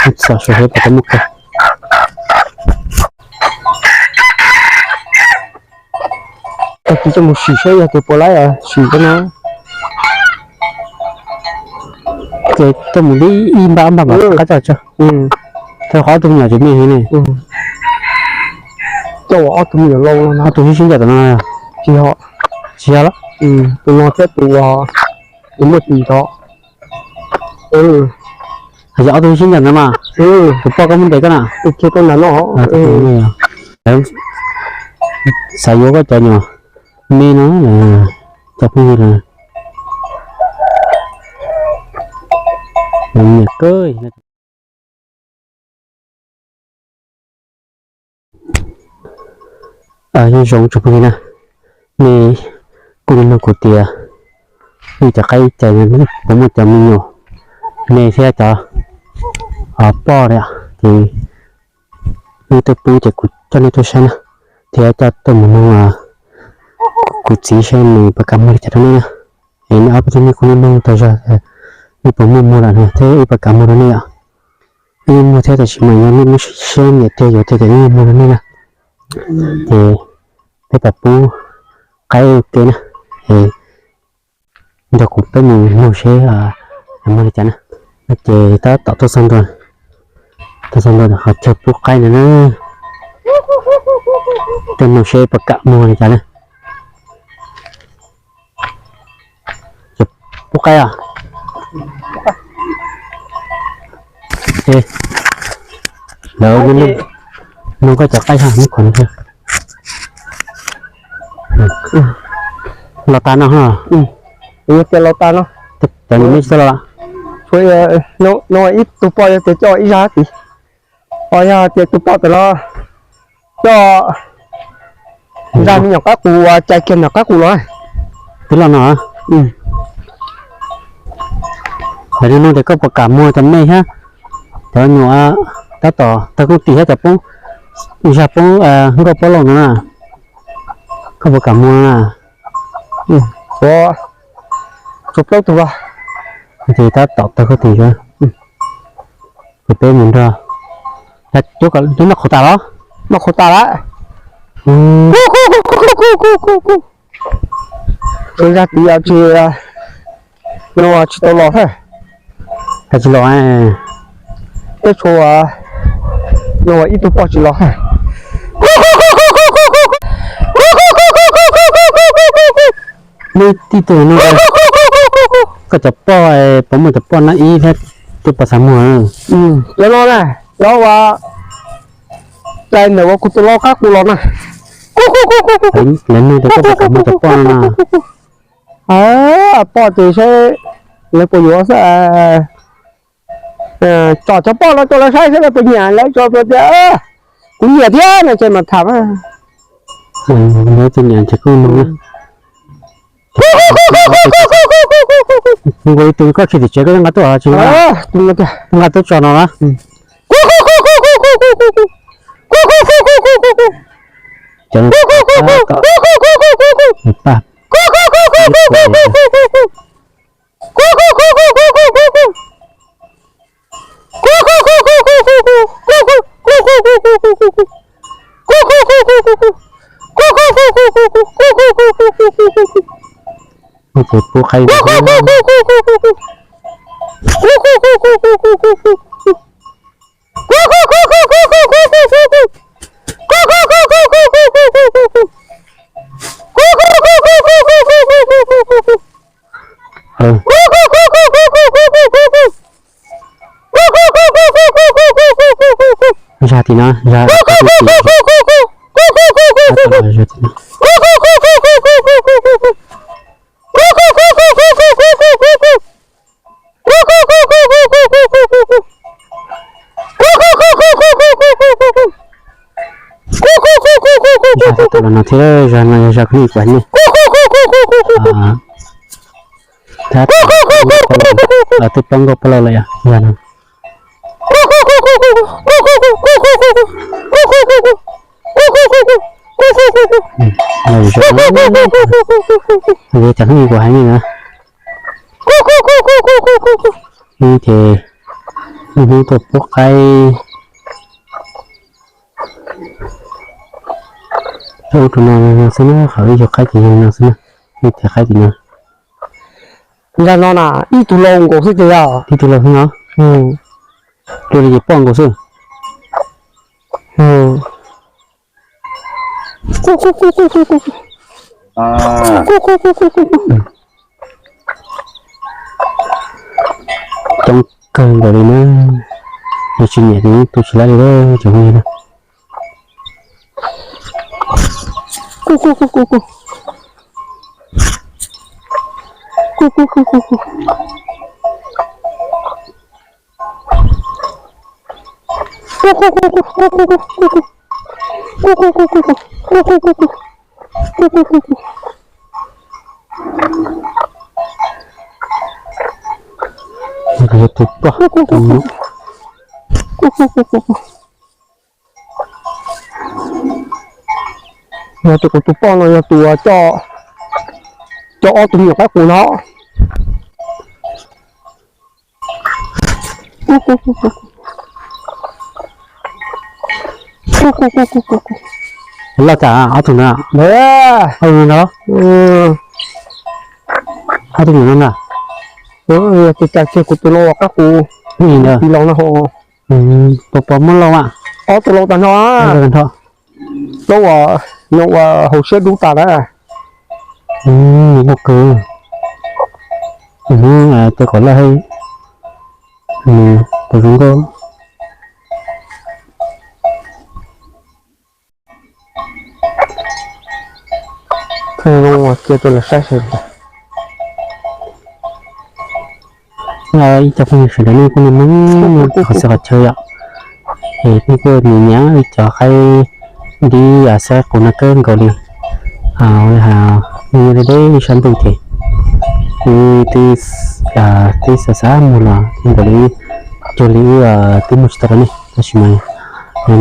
Txom sawv hauv pom tau muaj kawg. Tag kis coj mus sim saib yog tus puas laib os, sim cov no. Ces coj mus li ib npab ob npab mas qab coj tso. Thaum qhov ob tug me nyuam tseem me heev ne. Coj ob tug me nyuam laus no, ob tug sib sib ncaim tom no. Tsis yog, tsis yog los? Tus no thiab tus, tus muaj tis tod. Hais tias ob tug sib ncaim ntawd mas, tus poj koj muab ntes koj na. Xav yuav koj cov nyuam me no, cov phooj ywg na. Nyiam kawg. Nyob zoo tsoom phooj ywg na, nej kuj nug kuv tias wb cov qaib cai puas muaj cov me nyuam me thiab cov poj li, ces wb twb pub ces kuv coj nej tuaj saib na, thiab coj tuaj mus nug kuv txiv saib nws puas kam muag li cas rau nej na. Es nej ob peb tug nej kuj nug nug tau zog, wb puas muaj muag lawm no thiab wb puas kam muag rau nej os. Wb muag thiab tab sis mas yog nej lub siab nyiam tiag yuav tiag ces wb muag rau nej na. Ces peb pab pub qaib ua ke na, es nrog kuv peb mus nug seb muag li cas na. Ces tab tom tuaj txog ntua, tuaj txog ntua qhov chaw pub qaib ntawd na, tuaj nug seb puas kam muag li cas na. Pub qaib os. Lawv nug koj cov qaib hab, nug qhov no. Los tas no. Yog tias los tas no, cov nyuam me tsis tau los. No ib tug poj yog tias coj ib zaj tid, ho yog tias tus poj ntawm no coj zaj me nyuam qaib qus uas cai kiag nyuam qaib qus los. Twb los no. Lawv nug tias koj puas kam muag cov me thiab cov nyuam tab tom tawg koob tis thiab cov poob zaj poob nkauj poob lauj no na, koj puas kam muag na? Ua, tshuav plaub tug los. Ces tab tom tawg koob tis, ces peb mus nrog, twb noj qhuav tas los? Noj qhuav tas lawm. Tshuav zaj tid tsis, no tsis tau los thiab. Cas tsis los? Teb tshuav no ib tug poj tsis los. Neb tib tug no, koj cov poj, puas muaj cov poj nab ib thiab, twb puas xav muag? Cov no na, cov uas cai ntawm uas kuv tus lau qab qus los na. Lawv nug tias koj puas kam muag cov poj no na. Poj ces seb lawv puas yuav xwb. Tsom cov poj no rau lawv saib seb lawv puas nyiam, lawv tso tias kuv nyiam thiab no ces mam tham. Lawv tsis nyiam ces kuj nug. Nkaus ib tug koj tsis tim tsev koj nqa tuaj tsis nqa, nqa tuaj tso no na. Cov no, ces pub qaib. Zaj tim no, zaj tim no. Zaj tab tom los no thiab, zaj no yog zaj koj ib kuv hais nej. Tab tom los twb poob nkauj poob lauj lawm yog zaj no. Zaj no, cov koj ib kuv hais nej na. Ces Hnub tuaj pub qaib. Ub rau no xwb na, qhov ib yug qaib ces yug no xwb na, ib tes qaib tim no. Zaj no na, ib tug lau nkaus xwb ces yog ib tug lau xwb no. Tua li ces poj nkaus xwb. Coob kawg nkaus li na, yog tsis nyiam ces tu tsis laib li lawm tsoom phooj ywg na. Yog tus poj, yog tus, kuv tus poj no yog tus coj, coj ob tug me nyuam qaib qus no. Loj cas ob tug no? Ob tug no na. Yog tus cas kiag kuv tus no ua qab qus li no ho. Puas, puas muab lauj mas? Ob tug lauj tag nrho. Lauj uas, no uas haus siab dub tas na. Nws loj kawg. Hnub tes kom loj heev. Nws puas zoo nkauj. Cia rau lawv saib seb. Ib co phooj ywg sawv daws nej kuj nug qhov txhia qhov chaw yom, es nej kuj nyiam nyiam ib co qaib dib xab qus no kawg nkaus li. Ua li hais nyob deb deb sab ntuj ces wb twb, twb xav xav muag los nkaus li, cuag li wb twb muag tsis tau rau nej tab sis mas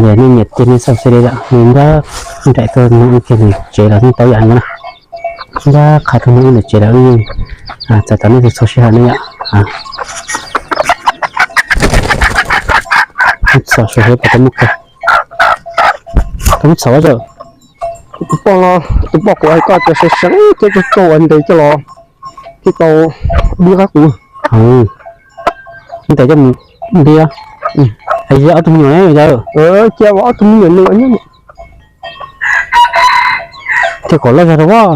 yog nej nyiam ces nej subscribe li lawm, nws nrab nraim tuaj no ib kiag nws tsev los nej tau yam no na. Nrab qha tuaj no ib nws tsev los wb yeej txais tos nej txhua sij hawm ne yom. Txhom suav hev pas tau muaj kawg. Tau muaj txhom ua zaum. Tus poj, tus poj kuv hais koj tias seev seev thiab coj coj ua ntes coj los thiaj tau dib qab qus. Ntes coj mus dib. Hais ob tug me nyuam ne yom. Cia ob tug me nyuam nws nyob. Cia kom loj zog rau.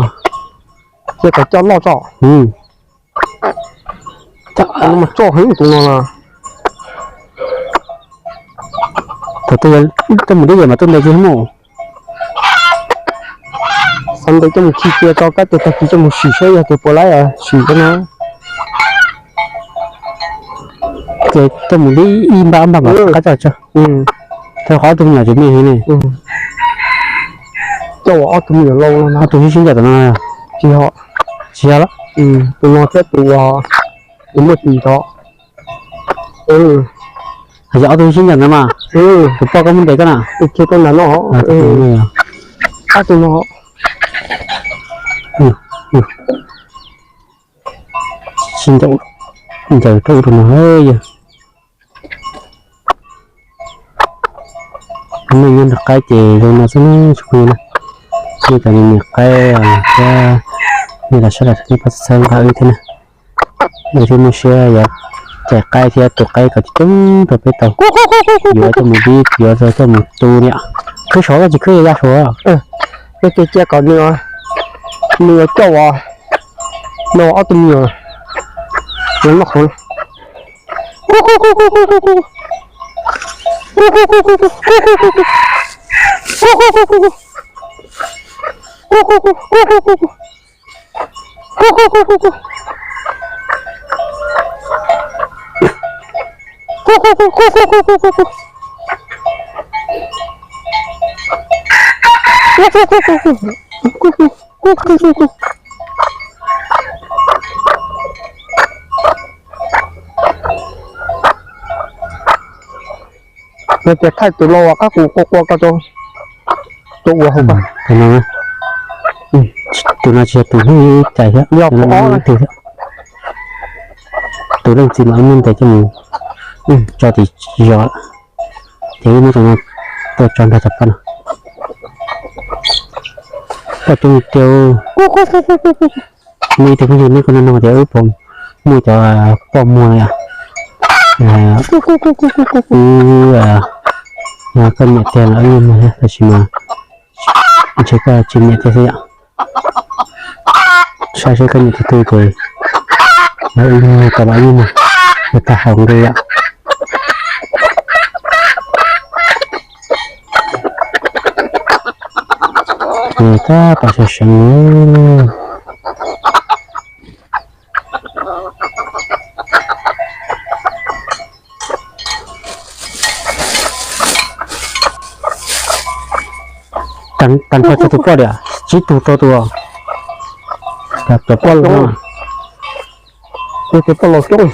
Cia kom coj loj tso. Mas tsoj heev tus no na. Thaum twg coj mus dib yam mas tuaj ntes tsis muaj. Xav ntes coj mus khi cia tso kab tes tag kis coj mus sim saib yog tus puas laib sim cov no. Ces coj mus dib ib npab ob npab mas qab coj tso. Thaum qhov ob tug me nyuam tseem me heev ne. Coj ua ob tug me nyuam lauj no. Ob tug sib sib ncaim tom no. Tsis yog, tsis yog los? Tus no thiab tus, tus muaj tis tod. Yog ob tug sib ncaim ntawd mas. Tus poj koj muab ntes koj na. Ob tug no. Sib ncaim rau ub rau no yog. Nej nyob nram qaib ces zoo no xwb na tsoom phooj ywg na. Nej cov niam qaib thiab nej los sab laj nej pab txhawb nqa wb thiab na. Wb thiaj muaj siab yuav cais qaib thiab tu qaib kom coob coob rau peb tau yuav coj mus dib, yuav coj mus tu ne. Khwb saud los tsis khwb ya saud. Cia kom nws, nws coj ua no ob tug me nyuam noj qhauv. Yog tias thaij tus lau qab qus qua qua ko rau ua hauv ko. Tus no tsis yog tus hnub ib cais thiab, yog tus ob tus thiab. Tus leej txiv mas wb muab ntes coj mus Tso tim zos, ces wb muab cov no tuaj tso nrog cov poj no. Poj coob tiag. Muaj ib tug phooj ywg neb kuj nug tias wb puas muaj cov poj muag no yom. Wb, koj nyiam tiag los wb muag thiab, tab sis mas ntshe koj tsis nyiam thiab xwb yom. Saib seb koj nyiam tus twg ces wb muag, tau los wb muag, yog tag hauv nqi yom. Tab tom seev seev. Tag nrho tsawg tus poj tiag? Tsib tug rau tus. Cov poj los, cov poj los coob.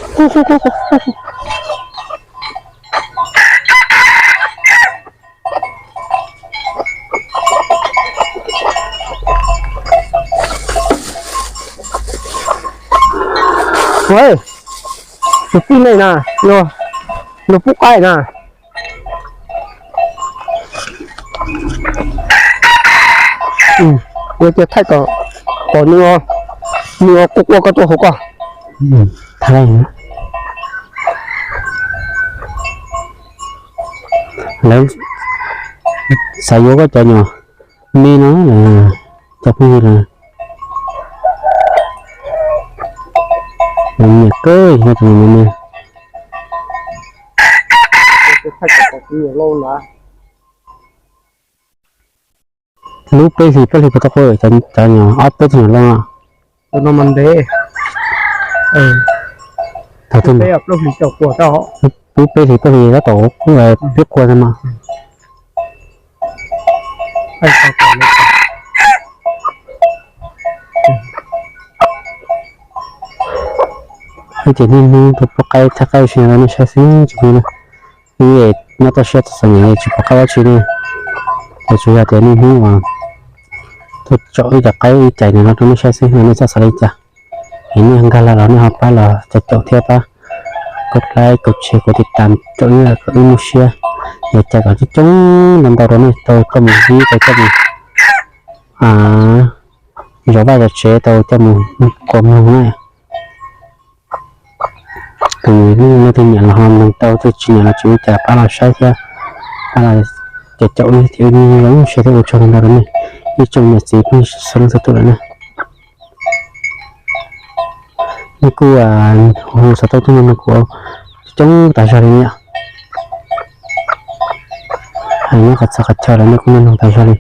Tus tij neej na, luag pub qaib na. Ua tias thaij kom, kom nws, nws quaj quaj koj tuaj hauv koj. Lawv xav yuav koj cov nyuam me no, cov phooj ywg lawv nyiam kawg cov nyuam me. Lub peb hlis plaub hlis puas tau quaj, cov nyuam ob peb tug nyuam loj no. Lub peb hlis plaub hlis tab tom pib quaj no mas. Ces niaj hnub tuaj pub qaib thiab qaib ua si rau nej saib xwb tsis pub na. Wb nyob toj siab txom txom nyem tsis pom qab dab tsi ne, ces tsuas yog tias niaj hnub uas tuaj tsom ib cov qaib ib cais no rau nej saib xwb no nej txhob xav li cas. Es nej nkag los los nej ho pab los caum caum thiab pab kuv like kuv share kuv tiv tam rau wb kom wb muaj siab, es cais kom coob coob ntau ntau rau nej tau coj mus vij tau coj mus zov vaj zov tsev tau coj mus quas mloog na. Tus nej leej twg nyiam los ho mloog tau, tus tsis nyiam los tsis ua cas pab los saib thiab, pab los caum caum wb thiab wb zoo siab thiab ua tsaug ntau ntau rau nej ib tsoom niam txiv phooj ywg txhua leej txhua tus lawm na. Nej kuj hu xov tooj tuaj nrog kuv coob tas zog li na yom. Hais nyob qhov txhia qhov chaw los nej kuj nrog nug tas zog li.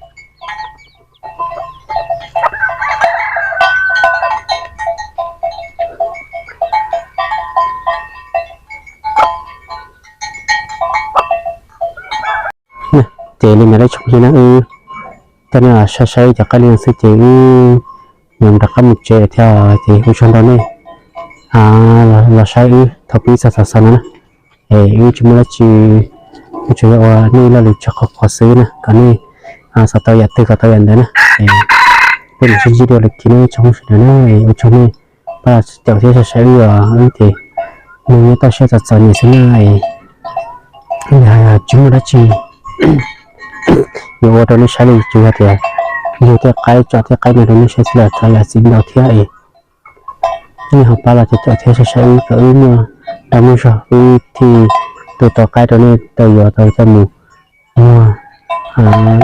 Ces li ntawd ib tsoom phooj ywg na, wb coj nej los saib saib cov qaib li no xwb ces wb yuav rov qab mus tsev lawm thiab, ces ua tsaug ntau nej los saib wb thaum pib txog xaus no na. Es wb tsis muaj dab tsi, wb tsuas yog ua nej lo lus tso qhov qhuas xwb na, kom nej xav tau yam twg kom tau yam ntawd na. Peb mam sib ntsib dua lwm kiv na tsoom phooj ywg sawv daws na, ua tsaug nej pab caum thiab saib wb os, wb ces neeg nyob toj siab txom txom nyem xwb na, tsis muaj dab tsi yuav ua rau nej saib li, tsuas yog tias yug tej qaib tsom tej qaib no rau nej saib xwb los tau yam txiv ntau thiab es nej ho pab los caum caum thiab saib saib wb kom wb muaj dag muaj zog wb thiaj tu tau qaib rau nej tau yuav tau coj mus muag,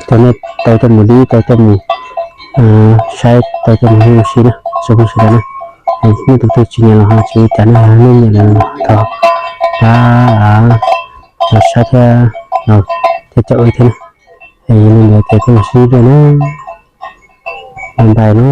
tau nej tau coj mus dib tau coj mus saib tau coj mus ua si na tsoom phooj ywg sawv daws na. Nej tus twg tsis nyiam los ho tsis ua cas na, nej nyiam los thov pab los saib thiab los caum wb thiab na. Es yog li ntawd ces peb mam sib ntsib dua na, bye bye na.